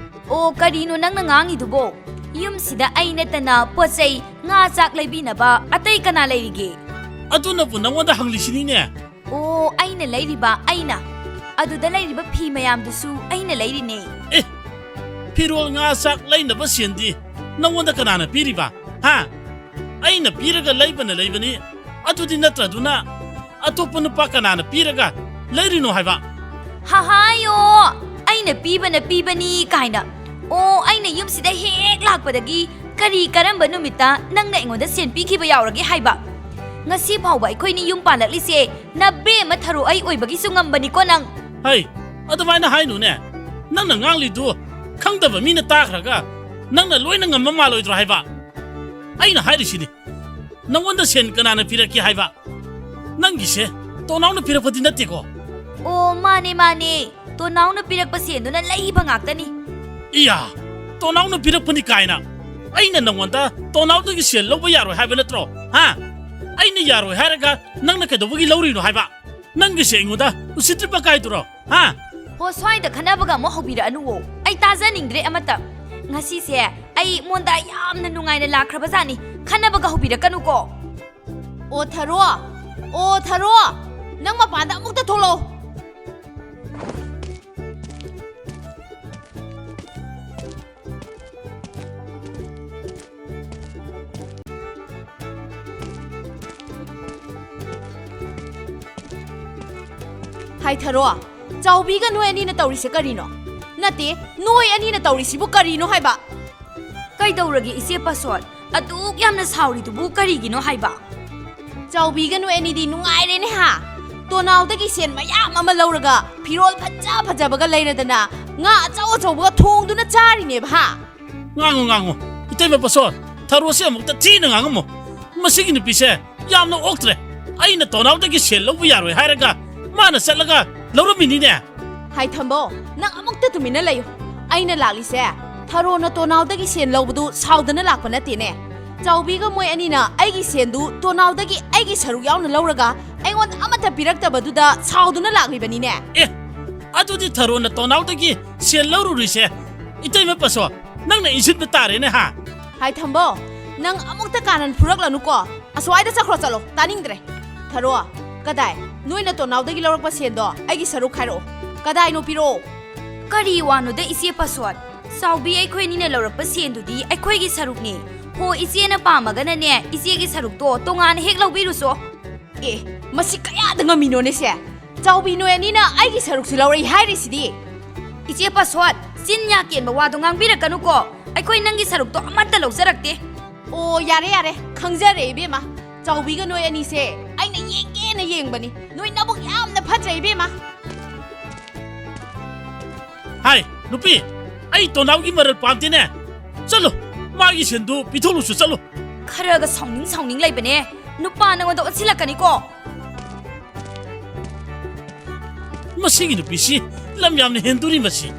ꯑꯣ, ꯀꯔꯤꯅꯣ ꯅꯪꯅ ꯉꯥꯡꯉꯤꯗꯨꯕꯣ? ꯌꯨꯝꯁꯤꯗ ꯑꯩ ꯅꯠꯇꯅ ꯄꯣꯠ ꯆꯩ, ꯉꯥ ꯆꯥꯛ ꯂꯩꯕꯤꯅꯕ ꯑꯇꯩ ꯀꯅꯥ ꯂꯩꯔꯤꯒꯦ? ꯑꯗꯨꯅꯕꯨ ꯅꯪꯉꯣꯟꯗ ꯍꯪꯂꯤꯁꯤꯅꯤꯅꯦ꯫ ꯑꯣ, ꯑꯩꯅ ꯂꯩꯔꯤꯕ, ꯑꯩꯅ꯫ ꯑꯗꯨꯗ ꯂꯩꯔꯤꯕ ꯐꯤ ꯃꯌꯥꯝꯗꯨꯁꯨ ꯑꯩꯅ ꯂꯩꯔꯤꯅꯦ꯫ ꯑꯦ, ꯐꯤꯔꯣꯜ ꯉꯥ ꯆꯥꯛ ꯂꯩꯅꯕ ꯁꯦꯟꯗꯤ ꯅꯪꯉꯣꯟꯗ ꯀꯅꯥꯅ ꯄꯤꯔꯤꯕ? ꯍꯥ? ꯑꯩꯅ ꯄꯤꯔꯒ ꯂꯩꯕꯅ ꯂꯩꯕꯅꯤ꯫ ꯑꯗꯨꯗꯤ ꯅꯠꯇ꯭ꯔꯗꯨꯅ ꯑꯇꯣꯞꯄ ꯅꯨꯄꯥ ꯀꯅꯥꯅ ꯄꯤꯔꯒ ꯂꯩꯔꯤꯅꯣ ꯍꯥꯏꯕ? ꯍꯍꯥꯌꯣ, ꯑꯩꯅ ꯄꯤꯕꯅ ꯄꯤꯕꯅꯤ ꯀꯥꯏꯅ꯫ ꯑꯣ, ꯑꯩꯅ ꯌꯨꯝꯁꯤꯗ ꯍꯦꯛ ꯂꯥꯛꯄꯗꯒꯤ ꯀꯔꯤ ꯀꯔꯝꯕ ꯅꯨꯃꯤꯠꯇ ꯅꯪꯅ ꯑꯩꯉꯣꯟꯗ ꯁꯦꯟ ꯄꯤꯈꯤꯕ ꯌꯥꯎꯔꯒꯦ ꯍꯥꯏꯕ? ꯉꯁꯤ ꯐꯥꯎꯕ ꯑꯩꯈꯣꯏꯅꯤ ꯌꯨꯝ ꯄꯥꯜꯂꯛꯂꯤꯁꯦ ꯅꯕꯦꯝꯃ ꯊꯔꯣ ꯑꯩ ꯑꯣꯏꯕꯒꯤꯁꯨ ꯉꯝꯕꯅꯤꯀꯣ ꯅꯪ꯫ ꯍꯩ, ꯑꯗꯨꯃꯥꯏꯅ ꯍꯥꯏꯅꯨꯅꯦ꯫ ꯅꯪꯅ ꯉꯥꯡꯂꯤꯗꯨ ꯈꯪꯗꯕ ꯃꯤꯅ ꯇꯥꯈ꯭ꯔꯒ ꯅꯪꯅ ꯂꯣꯏꯅ ꯉꯝꯕ ꯃꯥꯜꯂꯣꯏꯗ꯭ꯔꯣ ꯍꯥꯏꯕ? ꯑꯩꯅ ꯍꯥꯏꯔꯤꯁꯤꯅꯤ, ꯅꯪꯉꯣꯟꯗ ꯁꯦꯟ ꯀꯅꯥꯅ ꯄꯤꯔꯛꯀꯦ ꯍꯥꯏꯕ? ꯅꯪꯒꯤꯁꯦ ꯇꯣꯅꯥꯎꯅ ꯄꯤꯔꯛꯄꯗꯤ ꯅꯠꯇꯦꯀꯣ? ꯑꯣ, ꯃꯥꯅꯦ, ꯃꯥꯅꯦ꯫ ꯇꯣꯅꯥꯎꯅ ꯄꯤꯔꯛꯄ ꯁꯦꯟꯗꯨꯅ ꯂꯩꯕ ꯉꯥꯛꯇꯅꯤ꯫ ꯏꯌꯥ, ꯇꯣꯅꯥꯎꯅ ꯄꯤꯔꯛꯄꯅꯤ ꯀꯥꯏꯅ꯫ ꯑꯩꯅ ꯅꯪꯉꯣꯟꯗ ꯇꯣꯅꯥꯎꯗꯒꯤ ꯁꯦꯜ ꯂꯧꯕ ꯌꯥꯔꯣꯏ ꯍꯥꯏꯕ ꯅꯠꯇ꯭ꯔꯣ? ꯍꯥ? ꯑꯩꯅ ꯌꯥꯔꯣꯏ ꯍꯥꯏꯔꯒ ꯅꯪꯅ ꯀꯩꯗꯧꯕꯒꯤ ꯂꯧꯔꯤꯅꯣ ꯍꯥꯏꯕ? ꯅꯪꯒꯤꯁꯦ ꯑꯩꯉꯣꯟꯗ ꯎꯁꯤꯠꯇ꯭ꯔꯤꯕ ꯀꯥꯏꯗꯨꯔꯣ? ꯍꯥ? ꯍꯣ, ꯁ꯭ꯋꯥꯏꯗ ꯈꯟꯅꯕꯒ ꯑꯃꯨꯛ ꯍꯧꯕꯤꯔꯛꯑꯅꯨꯋꯣ꯫ ꯑꯩ ꯇꯥꯖꯅꯤꯡꯗ꯭ꯔꯦ ꯑꯃꯠꯇ꯫ ꯉꯁꯤꯁꯦ ꯑꯩ ꯃꯣꯟꯗꯥ ꯌꯥꯝꯅ ꯅꯨꯡꯉꯥꯏꯅ ꯂꯥꯛꯈ꯭ꯔꯕꯖꯥꯠꯅꯤ꯫ ꯈꯟꯅꯕꯒ ꯍꯧꯕꯤꯔꯛꯀꯅꯨꯀꯣ꯫ ꯑꯣ ꯊꯔꯣ, ꯑꯣ ꯊꯔꯣ, ꯅꯪ ꯃꯄꯥꯟꯗ ꯑꯃꯨꯛꯇ ꯊꯣꯛꯂꯛꯑꯣ꯫ ꯍꯥꯏ ꯊꯔꯣ, ꯆꯥꯎꯕꯤꯒ ꯅꯣꯏ ꯑꯅꯤꯅ ꯇꯧꯔꯤꯁꯦ ꯀꯔꯤꯅꯣ? ꯅꯠꯇꯦ, ꯅꯣꯏ ꯑꯅꯤꯅ ꯇꯧꯔꯤꯁꯤꯕꯨ ꯀꯔꯤꯅꯣ ꯍꯥꯏꯕ? ꯀꯩꯗꯧꯔꯒꯦ ꯏꯆꯦ ꯄꯥꯁꯣꯟ? ꯑꯗꯨꯛ ꯌꯥꯝꯅ ꯁꯥꯎꯔꯤꯗꯨꯕꯨ ꯀꯔꯤꯒꯤꯅꯣ ꯍꯥꯏꯕ? ꯆꯥꯎꯕꯤꯒ ꯅꯣꯏ ꯑꯅꯤꯗꯤ ꯅꯨꯡꯉꯥꯏꯔꯦꯅꯦ ꯍꯥ? ꯇꯣꯅꯥꯎꯗꯒꯤ ꯁꯦꯟ ꯃꯌꯥꯝ ꯑꯃ ꯂꯧꯔꯒ ꯐꯤꯔꯣꯜ ꯐꯖ ꯐꯖꯕꯒ ꯂꯩꯔꯗꯅ ꯉꯥ ꯑꯆꯧ ꯑꯆꯧꯕꯒ ꯊꯣꯡꯗꯨꯅ ꯆꯥꯔꯤꯅꯦꯕ ꯍꯥ? ꯉꯥꯡꯉꯨ, ꯉꯥꯡꯉꯨ꯫ ꯏꯇꯩꯃ ꯄꯥꯁꯣꯟ, ꯊꯔꯣꯁꯦ ꯑꯃꯨꯛꯇ ꯊꯤꯅ ꯉꯥꯡꯉꯝꯃꯨ꯫ ꯃꯁꯤꯒꯤ ꯅꯨꯄꯤꯁꯦ ꯌꯥꯝꯅ ꯑꯣꯛꯇ꯭ꯔꯦ꯫ ꯑꯩꯅ ꯇꯣꯅꯥꯎꯗꯒꯤ ꯁꯦꯜ ꯂꯧꯕ ꯌꯥꯔꯣꯏ ꯍꯥꯏꯔꯒ ꯃꯥꯅ ꯆꯠꯂꯒ ꯂꯧꯔꯝꯃꯤꯅꯤꯅꯦ꯫ ꯍꯥꯏ ꯊꯝꯕꯧ, ꯅꯪ ꯑꯃꯨꯛꯇ ꯇꯨꯃꯤꯟꯅ ꯂꯩꯌꯨ꯫ ꯑꯩꯅ ꯂꯥꯛꯂꯤꯁꯦ ꯊꯔꯣꯅ ꯇꯣꯅꯥꯎꯗꯒꯤ ꯁꯦꯟ ꯂꯧꯕꯗꯨ ꯁꯥꯎꯗꯅ ꯂꯥꯛꯄ ꯅꯠꯇꯦꯅꯦ꯫ ꯆꯥꯎꯕꯤꯒ ꯃꯣꯏ ꯑꯅꯤꯅ ꯑꯩꯒꯤ ꯁꯦꯟꯗꯨ ꯇꯣꯅꯥꯎꯗꯒꯤ ꯑꯩꯒꯤ ꯁꯔꯨꯛ ꯌꯥꯎꯅ ꯂꯧꯔꯒ ꯑꯩꯉꯣꯟꯗ ꯑꯃꯠꯇ ꯄꯤꯔꯛꯇꯕꯗꯨꯗ ꯁꯥꯎꯗꯨꯅ ꯂꯥꯛꯂꯤꯕꯅꯤꯅꯦ꯫ ꯑꯦ, ꯑꯗꯨꯗꯤ ꯊꯔꯣꯅ ꯇꯣꯅꯥꯎꯗꯒꯤ ꯁꯦꯜ ꯂꯧꯔꯨꯔꯤꯁꯦ ꯏꯇꯩꯃ ꯄꯥꯁꯣꯟ, ꯅꯪꯅ ꯏꯟꯁꯤꯟꯕ ꯇꯥꯔꯦꯅꯦ ꯍꯥ? ꯍꯥꯏ ꯊꯝꯕꯧ, ꯅꯪ ꯑꯃꯨꯛꯇ ꯀꯥꯔꯟ ꯐꯨꯔꯛꯂꯅꯨꯀꯣ꯫ ꯑꯁ꯭ꯋꯥꯏꯗ ꯆꯠꯈ꯭ꯔꯣ ꯆꯠꯂꯣ, ꯇꯥꯅꯤꯡꯗ꯭ꯔꯦ꯫ ꯊꯔꯣ, ꯀꯗꯥꯏ? ꯅꯣꯏꯅ ꯇꯣꯅꯥꯎꯗꯒꯤ ꯂꯧꯔꯛꯄ ꯁꯦꯟꯗꯣ ꯑꯩꯒꯤ ꯁꯔꯨꯛ ꯈꯥꯏꯔꯛꯑꯣ꯫ ꯀꯗꯥꯏꯅꯣ ꯄꯤꯔꯛꯑꯣ꯫ ꯀꯔꯤ ꯋꯥꯅꯣꯗ ꯏꯆꯦ ꯄꯥꯁꯣꯟ? ꯆꯥꯎꯕꯤ ꯑꯩꯈꯣꯏ ꯑꯅꯤꯅ ꯂꯧꯔꯛꯄ ꯁꯦꯟꯗꯨꯗꯤ ꯑꯩꯈꯣꯏꯒꯤ ꯁꯔꯨꯛꯅꯤ꯫ ꯍꯣ, ꯏꯆꯦꯅ ꯄꯥꯝꯃꯒꯅꯅꯦ ꯏꯆꯦꯒꯤ ꯁꯔꯨꯛꯇꯣ ꯇꯣꯉꯥꯟꯅ ꯍꯦꯛ ꯂꯧꯕꯤꯔꯨꯆꯣ꯫ ꯑꯦ, ꯃꯁꯤ ꯀꯌꯥꯗ ꯉꯝꯃꯤꯅꯣꯅꯦ ꯁꯦ? ꯆꯥꯎꯕꯤ ꯅꯣꯏ ꯑꯅꯤꯅ ꯑꯩꯒꯤ ꯁꯔꯨꯛꯁꯨ ꯂꯧꯔꯛꯏ ꯍꯥꯏꯔꯤꯁꯤꯗꯤ꯫ ꯏꯆꯦ ꯄꯥꯁꯣꯟ, ꯆꯤꯟ ꯌꯥ ꯀꯦꯟꯕ ꯋꯥꯗꯣ ꯉꯥꯡꯕꯤꯔꯛꯀꯅꯨꯀꯣ꯫ ꯑꯩꯈꯣꯏ ꯅꯪꯒꯤ ꯁꯔꯨꯛꯇꯣ ꯑꯃꯠꯇ ꯂꯧꯖꯔꯛꯇꯦ꯫ ꯑꯣ, ꯌꯥꯔꯦ, ꯌꯥꯔꯦ, ꯈꯪꯖꯔꯦ ꯏꯕꯦꯝꯃ꯫ ꯆꯥꯎꯕꯤꯒ ꯅꯣꯏ ꯑꯅꯤꯁꯦ ꯑꯩꯅ ꯌꯦꯡꯒꯦꯅ ꯌꯦꯡꯕꯅꯤ꯫ ꯅꯣꯏ ꯅꯕꯨꯛ ꯌꯥꯝꯅ ꯐꯠꯇ꯭ꯔꯦ ꯏꯕꯦꯝꯃ꯫ ꯍꯥꯏ, ꯅꯨꯄꯤ, ꯑꯩ ꯇꯣꯅꯥꯎꯒꯤ ꯃꯔꯜ ꯄꯥꯝꯗꯦꯅꯦ꯫ ꯆꯠꯂꯨ, ꯃꯥꯒꯤ ꯁꯦꯟꯗꯨ ꯄꯤꯊꯣꯛꯂꯨꯁꯨ ꯆꯠꯂꯨ꯫ ꯈꯔꯒ ꯁꯥꯎꯅꯤꯡ ꯁꯥꯎꯅꯤꯡ ꯂꯩꯕꯅꯦ꯫ ꯅꯨꯄꯥ ꯅꯉꯣꯟꯗ ꯑꯣꯟꯁꯤꯜꯂꯛꯀꯅꯤꯀꯣ꯫ ꯃꯁꯤꯒꯤ ꯅꯨꯄꯤꯁꯤ ꯂꯝ ꯌꯥꯝꯅ ꯍꯦꯟꯗꯣꯔꯤ ꯃꯁꯤ꯫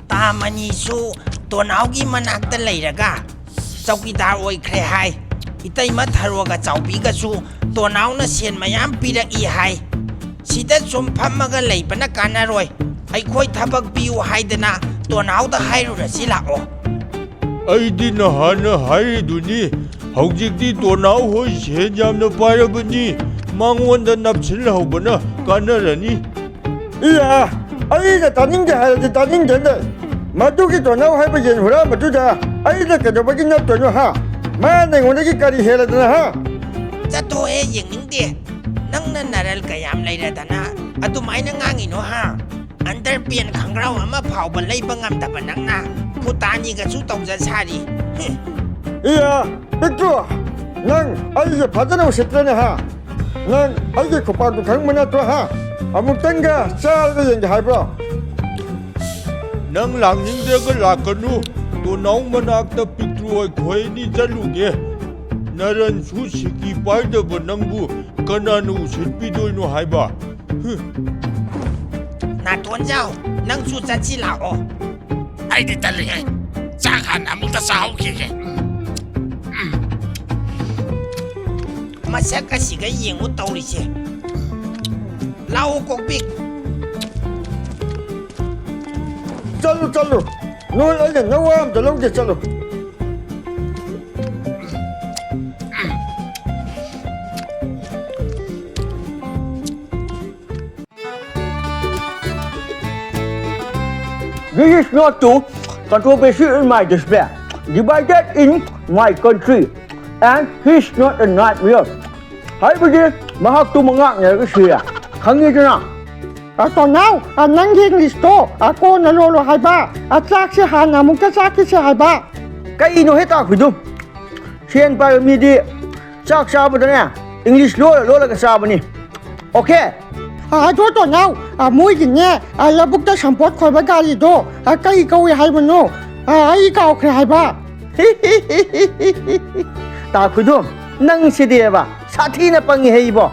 ꯇꯥꯝ ꯑꯅꯤꯁꯨ ꯇꯣꯅꯥꯎꯒꯤ ꯃꯅꯥꯛꯇ ꯂꯩꯔꯒ ꯆꯧꯀꯤꯗꯥꯔ ꯑꯣꯏꯈ꯭ꯔꯦ ꯍꯥꯏ꯫ ꯏꯇꯩꯃ ꯊꯔꯣꯒ ꯆꯥꯎꯕꯤꯒꯁꯨ ꯇꯣꯅꯥꯎꯅ ꯁꯦꯟ ꯃꯌꯥꯝ ꯄꯤꯔꯛꯏ ꯍꯥꯏ꯫ ꯁꯤꯗ ꯁꯨꯝ ꯐꯝꯃꯒ ꯂꯩꯕꯅ ꯀꯥꯟꯅꯔꯣꯏ꯫ ꯑꯩꯈꯣꯏ ꯊꯕꯛ ꯄꯤꯌꯨ ꯍꯥꯏꯗꯅ ꯇꯣꯅꯥꯎꯗ ꯍꯥꯏꯔꯨꯔꯁꯤ ꯂꯥꯛꯑꯣ꯫ ꯑꯩꯗꯤ ꯅꯍꯥꯟꯅ ꯍꯥꯏꯔꯤꯗꯨꯅꯤ, ꯍꯧꯖꯤꯛꯇꯤ ꯇꯣꯅꯥꯎ ꯍꯣꯏ ꯁꯦꯟ ꯌꯥꯝꯅ ꯄꯥꯏꯔꯕꯅꯤ, ꯃꯉꯣꯟꯗ ꯅꯞꯁꯤꯜꯍꯧꯕꯅ ꯀꯥꯟꯅꯔꯅꯤ꯫ ꯏꯌꯥ, ꯑꯩꯅ ꯇꯥꯅꯤꯡꯗꯦ ꯍꯥꯏꯔꯗꯤ ꯇꯥꯅꯤꯡꯗꯦꯅꯦ꯫ ꯃꯗꯨꯒꯤ ꯇꯣꯅꯥꯎ ꯍꯥꯏꯕ ꯌꯦꯟ ꯍꯨꯔꯥꯟꯕꯗꯨꯗ ꯑꯩꯅ ꯀꯩꯗꯧꯕꯒꯤ ꯅꯞꯇꯣꯏꯅꯣ ꯍꯥ? ꯃꯥꯅ ꯑꯩꯉꯣꯟꯗꯒꯤ ꯀꯔꯤ ꯍꯦꯜꯂꯗꯅ ꯍꯥ? ꯆꯠꯊꯣꯛꯍꯦ, ꯌꯦꯡꯅꯤꯡꯗꯦ꯫ ꯅꯪꯅ ꯅꯔꯜ ꯀꯌꯥꯝ ꯂꯩꯔꯗꯅ ꯑꯗꯨꯃꯥꯏꯅ ꯉꯥꯡꯉꯤꯅꯣ ꯍꯥ? ꯑꯟꯗꯔꯄꯦꯟ ꯈꯪꯒ꯭ꯔꯥꯎ ꯑꯃ ꯐꯥꯎꯕ ꯂꯩꯕ ꯉꯝꯗꯕ ꯅꯪꯅ ꯐꯨꯇꯥꯅꯤꯒꯁꯨ ꯇꯧꯖ ꯁꯥꯔꯤ꯫ ꯍꯨꯝ꯫ ꯏꯌꯥ, ꯄꯤꯛꯇ꯭ꯔꯨ, ꯅꯪ ꯑꯩꯁꯦ ꯐꯖꯅ ꯎꯁꯤꯠꯇ꯭ꯔꯦꯅꯦ ꯍꯥ? ꯅꯪ ꯑꯩꯒꯤ ꯈꯨꯄꯥꯛꯇꯨ ꯈꯪꯕ ꯅꯠꯇ꯭ꯔꯣ ꯍꯥ? ꯑꯃꯨꯛꯇꯪꯒ ꯆꯥꯔꯒ ꯌꯦꯡꯒꯦ ꯍꯥꯏꯕ꯭ꯔꯣ? ꯅꯪ ꯂꯥꯛꯅꯤꯡꯗ꯭ꯔꯒ ꯂꯥꯛꯀꯅꯨ꯫ ꯇꯣꯅꯥꯎ ꯃꯅꯥꯛꯇ ꯄꯤꯛꯇ꯭ꯔꯨ ꯑꯩꯈꯣꯏ ꯑꯅꯤ ꯆꯠꯂꯨꯒꯦ꯫ ꯅꯔꯟꯁꯨ ꯁꯤꯀꯤ ꯄꯥꯏꯗꯕ ꯅꯪꯕꯨ ꯀꯅꯥꯅ ꯎꯁꯤꯠꯄꯤꯗꯣꯏꯅꯣ ꯍꯥꯏꯕ? ꯍꯨꯝ꯫ ꯅꯥꯇꯣꯟꯖꯥꯎ, ꯅꯪꯁꯨ ꯆꯠꯁꯤ ꯂꯥꯛꯑꯣ꯫ ꯑꯩꯗꯤ ꯇꯜꯂꯤꯍꯦ꯫ ꯆꯥꯛ ꯍꯥꯟꯅ ꯑꯃꯨꯛꯇ ꯆꯥꯍꯧꯈꯤꯒꯦ꯫ ꯎꯝ꯫ ꯃꯁꯛ ꯑꯁꯤꯒ ꯌꯦꯡꯉꯨ ꯇꯧꯔꯤꯁꯦ꯫ ꯂꯥꯛꯑꯣ, ꯀꯣꯛꯄꯤꯛ꯫ ꯆꯠꯂꯨ, ꯆꯠꯂꯨ꯫ ꯅꯣꯏ ꯑꯩꯅ ꯅꯋꯥ ꯑꯝꯇ ꯂꯧꯗꯦ, ꯆꯠꯂꯨ꯫ This is not to controversy in my despair, divided in my country, and he's not a nightmare. ꯍꯥꯏꯕꯗꯤ ꯃꯍꯥꯛꯇꯨ ꯃꯉꯥꯛꯅꯔꯒ ꯁꯤꯔꯦ꯫ ꯈꯪꯉꯤꯗꯅ? ꯑ, ꯇꯣꯅꯥꯎ, ꯑ, ꯅꯪꯒꯤ ꯏꯪꯂꯤꯁꯇꯣ, ꯑ, ꯀꯣꯟꯅ ꯂꯣꯜꯂꯣ ꯍꯥꯏꯕ꯫ ꯑ, ꯆꯥꯛꯁꯦ ꯍꯥꯟꯅ ꯑꯃꯨꯛꯇ ꯆꯥꯈꯤꯁꯦ ꯍꯥꯏꯕ꯫ ꯀꯩꯅꯣꯍꯦ ꯇꯥꯈꯨꯏꯗꯨ? ꯁꯦꯟ ꯄꯥꯏꯕ ꯃꯤꯗꯤ ꯆꯥꯛ ꯆꯥꯕꯗꯅꯦ, ꯏꯪꯂꯤꯁ ꯂꯣꯜꯂ ꯂꯣꯜꯂꯒ ꯆꯥꯕꯅꯤ꯫ ꯑꯣꯀꯦ? ꯑ, ꯑꯗꯣ ꯇꯣꯅꯥꯎ, ꯑ, ꯃꯣꯏꯒꯤꯅꯦ, ꯑ, ꯂꯧꯕꯨꯛꯇ ꯁꯝꯄꯣꯠ ꯈꯣꯏꯕ ꯒꯥꯔꯤꯗꯣ, ꯑ, ꯀꯔꯤ ꯀꯧꯏ ꯍꯥꯏꯕꯅꯣ? ꯑ, ꯑꯩ ꯀꯥꯎꯈ꯭ꯔꯦ ꯍꯥꯏꯕ꯫ ꯇꯥ ꯈꯨꯗꯣꯝ, ꯅꯪꯁꯤꯗꯤꯕ ꯁꯥꯊꯤꯅ ꯄꯪꯉꯤꯍꯦ ꯏꯕꯣ꯫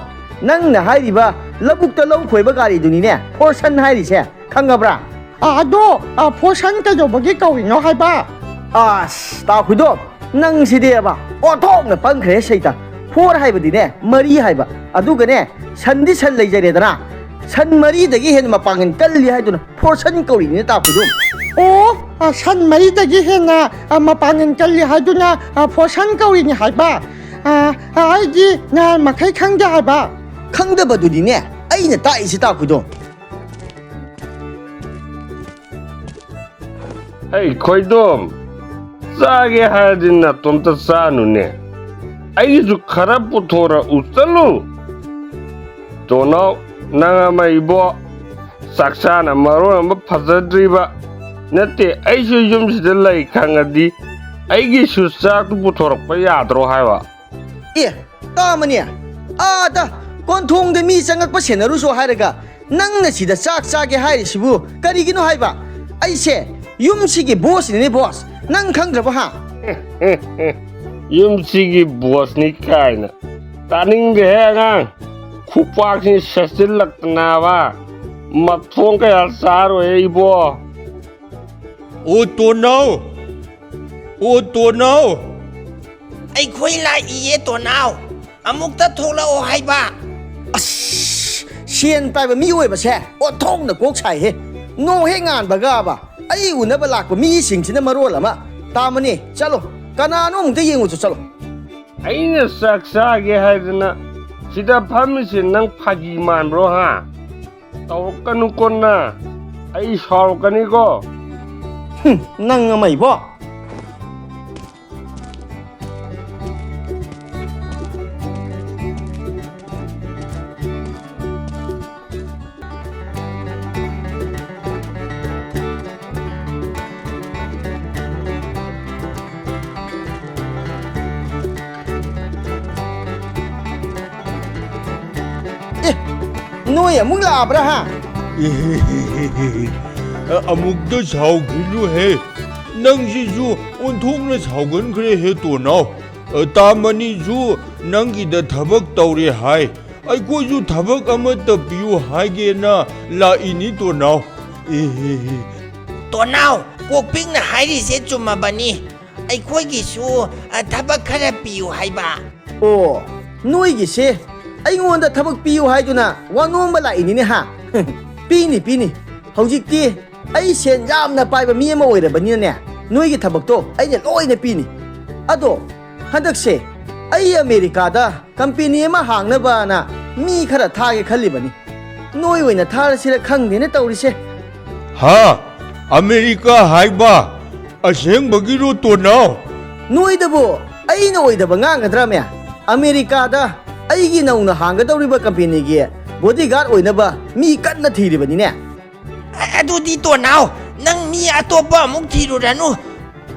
ꯅꯪꯅ ꯍꯥꯏꯔꯤꯕ ꯂꯧꯕꯨꯛꯇ ꯂꯧ ꯈꯣꯏꯕ ꯒꯥꯔꯤꯗꯨꯅꯤꯅꯦ ꯐꯣꯔꯁꯟ ꯍꯥꯏꯔꯤꯁꯦ, ꯈꯪꯉꯕ꯭ꯔꯥ? ꯑ, ꯑꯗꯣ, ꯑ, ꯐꯣꯔꯁꯟ ꯀꯩꯗꯧꯕꯒꯤ ꯀꯧꯔꯤꯅꯣ ꯍꯥꯏꯕ? ꯑꯁ, ꯇꯥ ꯈꯨꯗꯣꯝ, ꯅꯪꯁꯤꯗꯤꯕ ꯑꯣꯟꯊꯣꯛꯅ ꯄꯪꯈ꯭ꯔꯦ ꯁꯩꯇ꯫ ꯐꯣꯔ ꯍꯥꯏꯕꯗꯤꯅꯦ, ꯃꯔꯤ ꯍꯥꯏꯕ꯫ ꯑꯗꯨꯒꯅꯦ, ꯁꯟꯗꯤ ꯁꯟ ꯂꯩꯖꯔꯦꯗꯅ, ꯁꯟ ꯃꯔꯤꯗꯒꯤ ꯍꯦꯟꯅ ꯃꯄꯥꯡꯒꯜ ꯀꯜꯂꯤ ꯍꯥꯏꯗꯨꯅ ꯐꯣꯔꯁꯟ ꯀꯧꯔꯤꯅꯤꯅꯦ, ꯇꯥ ꯈꯨꯗꯣꯝ꯫ ꯑꯣ, ꯑ, ꯁꯟ ꯃꯔꯤꯗꯒꯤ ꯍꯦꯟꯅ, ꯑ, ꯃꯄꯥꯡꯒꯜ ꯀꯜꯂꯤ ꯍꯥꯏꯗꯨꯅ, ꯑ, ꯐꯣꯔꯁꯟ ꯀꯧꯔꯤꯅꯤ ꯍꯥꯏꯕ? ꯑ, ꯑ, ꯑꯩꯗꯤ ꯅꯍꯥꯟ ꯃꯈꯩ ꯈꯪꯗꯦ ꯍꯥꯏꯕ꯫ ꯈꯪꯗꯕꯗꯨꯅꯤꯅꯦ ꯑꯩꯅ ꯇꯥꯛꯏꯁꯤ, ꯇꯥ ꯈꯨꯗꯣꯝ꯫ ꯑꯩ ꯈꯣꯏꯗꯣꯝ, ꯆꯥꯒꯦ ꯍꯥꯏꯔꯗꯤ ꯅꯇꯣꯝꯇ ꯆꯥꯅꯨꯅꯦ, ꯑꯩꯒꯤꯁꯨ ꯈꯔ ꯄꯨꯊꯣꯔꯛꯎ ꯆꯠꯂꯨ꯫ ꯇꯣꯅꯥꯎ, ꯅꯪ ꯑꯃ ꯏꯕꯣ, ꯆꯥꯛꯁꯥꯅ ꯃꯔꯣꯟ ꯑꯃ ꯐꯖꯗ꯭ꯔꯤꯕ꯫ ꯅꯠꯇꯦ, ꯑꯩꯁꯨ ꯌꯨꯝꯁꯤꯗ ꯂꯩ ꯈꯪꯉꯗꯤ ꯑꯩꯒꯤꯁꯨ ꯆꯥꯛꯇꯨ ꯄꯨꯊꯣꯔꯛꯄ ꯌꯥꯗ꯭ꯔꯣ ꯍꯥꯏꯕ? ꯑꯦ, ꯇꯥꯃꯅꯦ, ꯑꯥꯗ ꯀꯣꯟꯊꯣꯡꯗ ꯃꯤ ꯆꯪꯉꯛꯄ ꯁꯦꯟꯅꯔꯨꯁꯣ ꯍꯥꯏꯔꯒ ꯅꯪꯅ ꯁꯤꯗ ꯆꯥꯛ ꯆꯥꯒꯦ ꯍꯥꯏꯔꯤꯁꯤꯕꯨ ꯀꯔꯤꯒꯤꯅꯣ ꯍꯥꯏꯕ? ꯑꯩꯁꯦ ꯌꯨꯝꯁꯤꯒꯤ ꯕꯣꯁꯅꯤꯅꯦ, ꯕꯣꯁ꯫ ꯅꯪ ꯈꯪꯗ꯭ꯔꯕ, ꯍꯥ? ꯌꯨꯝꯁꯤꯒꯤ ꯕꯣꯁꯅꯤ ꯀꯥꯏꯅ꯫ ꯇꯥꯅꯤꯡꯗꯦꯍꯦ ꯑꯉꯥꯡ꯫ ꯈꯨꯄꯥꯛꯁꯤ ꯁꯦꯠꯆꯤꯜꯂꯛꯇꯅꯕ꯫ ꯃꯊꯣꯡ ꯀꯌꯥ ꯆꯥꯔꯣꯏ ꯏꯕꯣ꯫ ꯑꯣ ꯇꯣꯅꯥꯎ! ꯑꯣ ꯇꯣꯅꯥꯎ! ꯑꯩꯈꯣꯏ ꯂꯥꯛꯏꯌꯦ ꯇꯣꯅꯥꯎ꯫ ꯑꯃꯨꯛꯇ ꯊꯣꯛꯂꯛꯑꯣ ꯍꯥꯏꯕ꯫ ꯑꯁ! ꯁꯦꯟ ꯄꯥꯏꯕ ꯃꯤ ꯑꯣꯏꯕꯁꯦ ꯑꯣꯟꯊꯣꯛꯅ ꯀꯣꯛ ꯁꯥꯏꯍꯦ꯫ ꯅꯣꯡ ꯍꯦꯛ ꯉꯥꯟꯕꯒꯕ ꯑꯩ ꯎꯅꯕ ꯂꯥꯛꯄ ꯃꯤꯁꯤꯡꯁꯤꯅ ꯃꯔꯣꯜ ꯑꯃ꯫ ꯇꯥꯃꯅꯤ, ꯆꯠꯂꯣ꯫ ꯀꯅꯥꯅꯣ ꯑꯃꯨꯛꯇ ꯌꯦꯡꯉꯨꯆꯣ, ꯆꯠꯂꯣ꯫ ꯑꯩꯅ ꯆꯥꯛ ꯆꯥꯒꯦ ꯍꯥꯏꯗꯅ ꯁꯤꯗ ꯐꯝꯃꯤꯁꯦ ꯅꯪ ꯐꯥꯒꯤ ꯃꯥꯟꯕ꯭ꯔꯣ, ꯍꯥ? ꯇꯧꯔꯛꯀꯅꯨꯀꯣ ꯅꯪ꯫ ꯑꯩ ꯁꯥꯎꯔꯛꯀꯅꯤꯀꯣ꯫ ꯍꯨꯝ, ꯅꯪ ꯑꯃ ꯏꯕꯣ꯫ ꯅꯣꯏ ꯑꯃꯨꯛ ꯂꯥꯛꯑꯕ꯭ꯔꯥ, ꯍꯥ? ꯑꯃꯨꯛꯇ ꯁꯥꯎꯈꯤꯅꯨꯍꯦ꯫ ꯅꯪꯁꯤꯁꯨ ꯑꯣꯟꯊꯣꯛꯅ ꯁꯥꯎꯒꯟꯈ꯭ꯔꯦꯍꯦ, ꯇꯣꯅꯥꯎ꯫ ꯇꯥꯃꯅꯤꯁꯨ ꯅꯪꯒꯤꯗ ꯊꯕꯛ ꯇꯧꯔꯦ ꯍꯥꯏ꯫ ꯑꯩꯈꯣꯏꯁꯨ ꯊꯕꯛ ꯑꯃꯠꯇ ꯄꯤꯌꯨ ꯍꯥꯏꯒꯦꯅ ꯂꯥꯛꯏꯅꯤ, ꯇꯣꯅꯥꯎ꯫ ꯇꯣꯅꯥꯎ, ꯀꯣꯛꯄꯤꯛꯅ ꯍꯥꯏꯔꯤꯁꯦ ꯆꯨꯝꯃꯕꯅꯤ꯫ ꯑꯩꯈꯣꯏꯒꯤꯁꯨ, ꯑ, ꯊꯕꯛ ꯈꯔ ꯄꯤꯌꯨ ꯍꯥꯏꯕ꯫ ꯑꯣ, ꯅꯣꯏꯒꯤꯁꯦ ꯑꯩꯉꯣꯟꯗ ꯊꯕꯛ ꯄꯤꯌꯨ ꯍꯥꯏꯗꯨꯅ ꯋꯥ ꯅꯣꯝꯕ ꯂꯥꯛꯏꯅꯤꯅꯦ, ꯍꯥ? ꯄꯤꯅꯤ, ꯄꯤꯅꯤ꯫ ꯍꯧꯖꯤꯛꯇꯤ ꯑꯩ ꯁꯦꯟ ꯌꯥꯝꯅ ꯄꯥꯏꯕ ꯃꯤ ꯑꯃ ꯑꯣꯏꯔꯕꯅꯤꯅꯅꯦ, ꯅꯣꯏꯒꯤ ꯊꯕꯛꯇꯣ ꯑꯩꯅ ꯂꯣꯏꯅ ꯄꯤꯅꯤ꯫ ꯑꯗꯣ ꯍꯟꯗꯛꯁꯦ ꯑꯩ ꯑꯃꯦꯔꯤꯀꯥꯗ ꯀꯝꯄꯦꯅꯤ ꯑꯃ ꯍꯥꯡꯅꯕꯅ ꯃꯤ ꯈꯔ ꯊꯥꯒꯦ ꯈꯜꯂꯤꯕꯅꯤ꯫ ꯅꯣꯏ ꯑꯣꯏꯅ ꯊꯥꯔꯁꯤꯔ ꯈꯪꯗꯦꯅꯦ ꯇꯧꯔꯤꯁꯦ꯫ ꯍꯥ? ꯑꯃꯦꯔꯤꯀꯥ ꯍꯥꯏꯕ? ꯑꯁꯦꯡꯕꯒꯤꯔꯣ, ꯇꯣꯅꯥꯎ? ꯅꯣꯏꯗꯕꯨ ꯑꯩꯅ ꯑꯣꯏꯗꯕ ꯉꯥꯡꯒꯗ꯭ꯔꯃꯦ? ꯑꯃꯦꯔꯤꯀꯥꯗ ꯑꯩꯒꯤ ꯅꯧꯅ ꯍꯥꯡꯒꯗꯧꯔꯤꯕ ꯀꯝꯄꯦꯅꯤꯒꯤ ꯕꯣꯗꯤꯒꯥꯔꯗ ꯑꯣꯏꯅꯕ ꯃꯤ ꯀꯟꯅ ꯊꯤꯔꯤꯕꯅꯤꯅꯦ꯫ ꯑ-, ꯑꯗꯨꯗꯤ ꯇꯣꯅꯥꯎ, ꯅꯪ ꯃꯤ ꯑꯇꯣꯞꯄ ꯑꯃꯨꯛ ꯊꯤꯔꯨꯔꯅꯨ꯫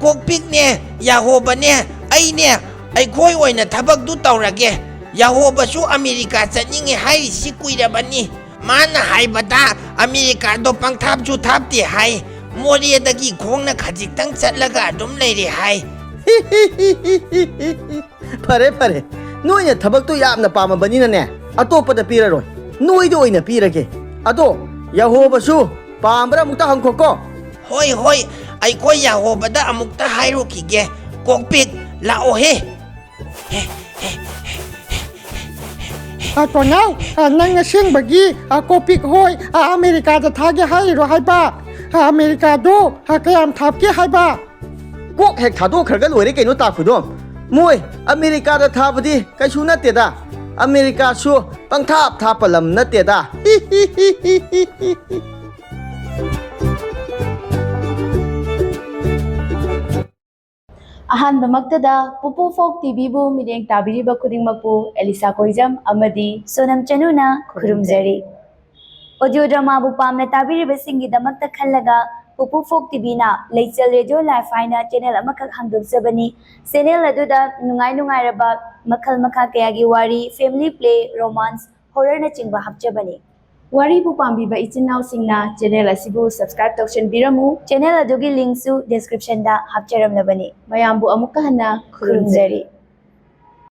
ꯀꯣꯛꯄꯤꯛꯅꯦ, ꯌꯥꯍꯣꯕꯅꯦ, ꯑꯩꯅꯦ, ꯑꯩꯈꯣꯏ ꯑꯣꯏꯅ ꯊꯕꯛꯇꯨ ꯇꯧꯔꯒꯦ꯫ ꯌꯥꯍꯣꯕꯁꯨ ꯑꯃꯦꯔꯤꯀꯥ ꯆꯠꯅꯤꯡꯉꯦ ꯍꯥꯏꯔꯤꯁꯤ ꯀꯨꯏꯔꯕꯅꯤ꯫ ꯃꯥꯅ ꯍꯥꯏꯕꯗ ꯑꯃꯦꯔꯤꯀꯥꯗꯣ ꯄꯪꯊꯥꯞꯁꯨ ꯊꯥꯞꯇꯦ ꯍꯥꯏ꯫ ꯃꯣꯔꯦꯗꯒꯤ ꯈꯣꯡꯅ ꯈꯖꯤꯛꯇꯪ ꯆꯠꯂꯒ ꯑꯗꯨꯝ ꯂꯩꯔꯦ ꯍꯥꯏ꯫ ꯐꯔꯦ, ꯐꯔꯦ꯫ ꯅꯣꯏꯅ ꯊꯕꯛꯇꯣ ꯌꯥꯝꯅ ꯄꯥꯝꯃꯕꯅꯤꯅꯅꯦ, ꯑꯇꯣꯞꯄꯗ ꯄꯤꯔꯔꯣꯏ꯫ ꯅꯣꯏꯗ ꯑꯣꯏꯅ ꯄꯤꯔꯒꯦ꯫ ꯑꯗꯣ ꯌꯥꯍꯣꯕꯁꯨ ꯄꯥꯝꯕ꯭ꯔꯥ ꯑꯃꯨꯛꯇ ꯍꯪꯈꯣꯀꯣ꯫ ꯍꯣꯏ, ꯍꯣꯏ, ꯑꯩꯈꯣꯏ ꯌꯥꯍꯣꯕꯗ ꯑꯃꯨꯛꯇ ꯍꯥꯏꯔꯨꯈꯤꯒꯦ꯫ ꯀꯣꯛꯄꯤꯛ, ꯂꯥꯛꯑꯣꯍꯦ꯫ ꯑ, ꯇꯣꯅꯥꯎ, ꯑ, ꯅꯪ ꯑꯁꯦꯡꯕꯒꯤ, ꯑ, ꯀꯣꯛꯄꯤꯛ ꯍꯣꯏ, ꯑ, ꯑꯃꯦꯔꯤꯀꯥꯗ ꯊꯥꯒꯦ ꯍꯥꯏꯔꯤꯔꯣ ꯍꯥꯏꯕ? ꯑ, ꯑꯃꯦꯔꯤꯀꯥꯗꯣ, ꯑ, ꯀꯌꯥꯝ ꯊꯥꯞꯀꯦ ꯍꯥꯏꯕ? ꯀꯣꯛ ꯍꯦꯛ ꯊꯥꯗꯣꯛꯈ꯭ꯔꯒ ꯂꯣꯏꯔꯦ ꯀꯩꯅꯣ, ꯇꯥ ꯈꯨꯗꯣꯝ꯫ ꯃꯣꯏ ꯑꯃꯦꯔꯤꯀꯥꯗ ꯊꯥꯕꯗꯤ ꯀꯩꯁꯨ ꯅꯠꯇꯦꯗ꯫ ꯑꯃꯦꯔꯤꯀꯥꯁꯨ ꯄꯪꯊꯥꯞ ꯊꯥꯞꯄ ꯂꯝ ꯅꯠꯇꯦꯗ꯫ ꯑꯍꯥꯟꯕꯃꯛꯇꯗ ꯄꯨꯄꯨ ꯐꯣꯛ ꯇꯤꯚꯤꯕꯨ ꯃꯤꯠꯌꯦꯡ ꯇꯥꯕꯤꯔꯤꯕ ꯈꯨꯗꯤꯡꯃꯛꯄꯨ ꯑꯦꯂꯤꯁꯥ ꯀꯣꯏꯖꯝ ꯑꯃꯗꯤ ꯁꯣꯅꯝ ꯆꯅꯨꯅ ꯈꯨꯔꯨꯝꯖꯔꯤ꯫ ꯑꯣꯗꯤꯑꯣ ꯗ꯭ꯔꯃꯥꯕꯨ ꯄꯥꯝꯅ ꯇꯥꯕꯤꯔꯤꯕꯁꯤꯡꯒꯤꯗꯃꯛꯇ ꯈꯜꯂꯒ ꯄꯨꯄꯨ ꯐꯣꯛ ꯇꯤꯚꯤꯅ ꯂꯩꯆꯦꯜ ꯔꯦꯗꯤꯑꯣ ꯂꯥꯏꯐ ꯍꯥꯏꯅ ꯆꯦꯅꯦꯜ ꯑꯃꯈꯛ ꯍꯥꯡꯗꯣꯛꯆꯕꯅꯤ꯫ ꯆꯦꯅꯦꯜ ꯑꯗꯨꯗ ꯅꯨꯡꯉꯥꯏ ꯅꯨꯡꯉꯥꯏꯔꯕ ꯃꯈꯜ ꯃꯈꯥ ꯀꯌꯥꯒꯤ ꯋꯥꯔꯤ, ꯐꯦꯃꯤꯂꯤ ꯄ꯭ꯂꯦ, ꯔꯣꯃꯥꯟꯁ, ꯍꯣꯔꯔꯅꯆꯤꯡꯕ ꯍꯥꯞꯆꯕꯅꯤ꯫ ꯋꯥꯔꯤꯕꯨ ꯄꯥꯝꯕꯤꯕ ꯏꯆꯤꯟ ꯏꯅꯥꯎꯁꯤꯡꯅ ꯆꯦꯅꯦꯜ ꯑꯁꯤꯕꯨ ꯁꯕꯁꯀ꯭ꯔꯥꯏꯕ ꯇꯧꯁꯤꯟꯕꯤꯔꯝꯃꯨ꯫ ꯆꯦꯅꯦꯜ ꯑꯗꯨꯒꯤ ꯂꯤꯡꯁꯨ ꯗꯤꯁꯀ꯭ꯔꯤꯞꯁꯟꯗ ꯍꯥꯞꯆꯔꯝꯂꯕꯅꯤ꯫ ꯃꯌꯥꯝꯕꯨ ꯑꯃꯨꯛꯀ ꯍꯟꯅ ꯈꯨꯔꯨꯝꯖꯔꯤ꯫